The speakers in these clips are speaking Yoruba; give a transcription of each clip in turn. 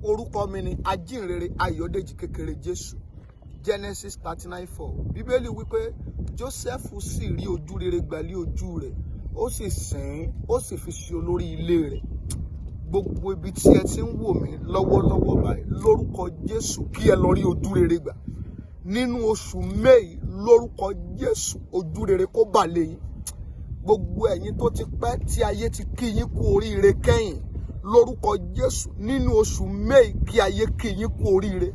Orúkọ mi ni Ajínrere Ayọ̀dèjì Kékeré Jésù. Genesis 39:4. Bíbélì wípé Joseph sì rí ojú rere gbà lé ojú rẹ̀, ó sì sìn ín, ó sì fi ṣe olórí ilé rẹ̀. Gbogbo ibi tí ẹ ti ń wò mí lọ́wọ́lọ́wọ́ báyìí, lórúkọ Jésù, kí ẹ lọ rí ojú rere gbà. Nínú oṣù May, lórúkọ Jésù, ojú rere kó bà lé yín. Gbogbo ẹ̀yin tó ti pẹ́ tí ayé ti kí yín kú oríire kẹ́yìn, lórúkọ Jésù, nínú oṣù May, kí ayé kí yín kú oríire.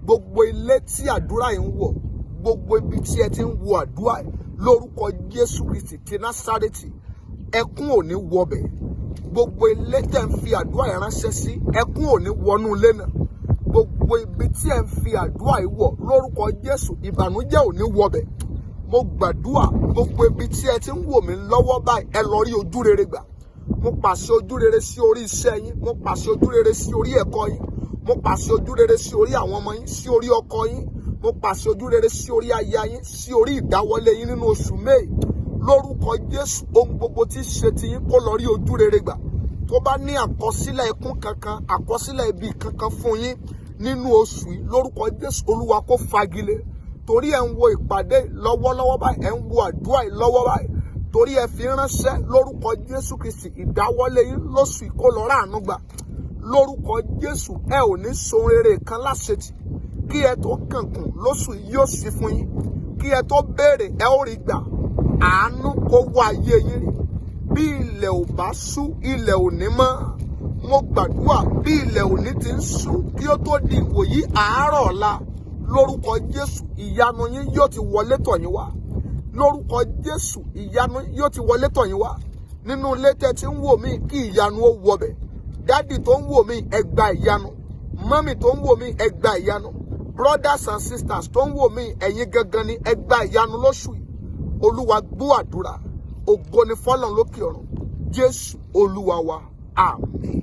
Gbogbo ilé tí àdúrà yìí ń wọ̀, gbogbo ibi tí ẹ ti ń wo àdúrà yìí, lórúkọ Jésù Kristi ti Násárẹ́tì, ẹkún ò ní wọbẹ̀. Gbogbo ilé tẹ̀ ń fi àdúrà yìí ránṣẹ́ sí, ẹkún ò ní wọnú ilé náà. Gbogbo ibi tí ẹ ń fi àdúrà yìí wọ̀, lórúkọ Jésù, ìbànújẹ́ ò ní wọbẹ̀. Mo gbàdúrà, gbogbo ibi tí ẹ ti ń wò mí lọ́wọ́ báyìí, ẹ lọ rí ojú rere gbà. Mo pàṣẹ ojú rere sí orí iṣẹ́ yín, mo pàṣẹ ojú rere sí orí ẹ̀kọ́ yín, mo pàṣẹ ojú rere sí orí àwọn ọmọ yín, sí orí ọkọ yín, mo pàṣẹ ojú rere sí orí aya yín, sí orí ìdáwọ́lé yín nínú oṣù May. Lórúkọ Jésù, ohun gbogbo tí ṣe ti yín kó lọ rí ojú rere gbà. Tó bá ní àkọsílẹ̀ ẹkún kankan, àkọsílẹ̀ ibi kankan fún yín nínú oṣù yìí, lórúkọ Jésù, Olúwa kó fagilé. Torí ẹ̀ ń wo ìpàdé lọ́wọ́lọ́wọ́ báyìí, ẹ̀ ń wo àdúrà yìí lọ́wọ́ báyìí, torí ẹ fi ránṣẹ́, lórúkọ Jésù Kristi, ìdáwọ́lé yín lóṣù yìí kó lọ ráàánú gbà. Lórúkọ Jésù, ẹ ò ní so rere kan láṣetì. Kí ẹ tó kànkùn lóṣù yìí, yóò sí fún yín. Kí ẹ tó béèrè, ẹ ó rí gbà. Àánú kó wá ayé yín rí. Bí ilẹ̀ ò bá ṣú, ilẹ̀ ò ní mọ́. Mo gbàdúrà, bí ilẹ̀ òní ti ń ṣú, kí ó tó di ìwòyí àárọ̀ ọ̀la, lórúkọ Jésù, ìyanu yín yóò ti wọlé tọ̀ yín wá. Lórúkọ Jésù, ìyanu yóò ti wọlé tọ̀ yín wá. Nínú ilé tẹ́ ti ń wò mí, kí ìyanu ó wọbẹ̀. Daddy tó ń wò mí, ẹ gba ìyanu. Mummy tó ń wò mí, ẹ gba ìyanu. Brothers and sisters tó ń wò mí, ẹ̀yin gangan ni ẹ gba ìyanu lóṣù yìí. Olúwa gbọ́ àdúrà. Ògo ni fọ́lọ́run lókè ọ̀run. Jésù Olúwa wa, àmín.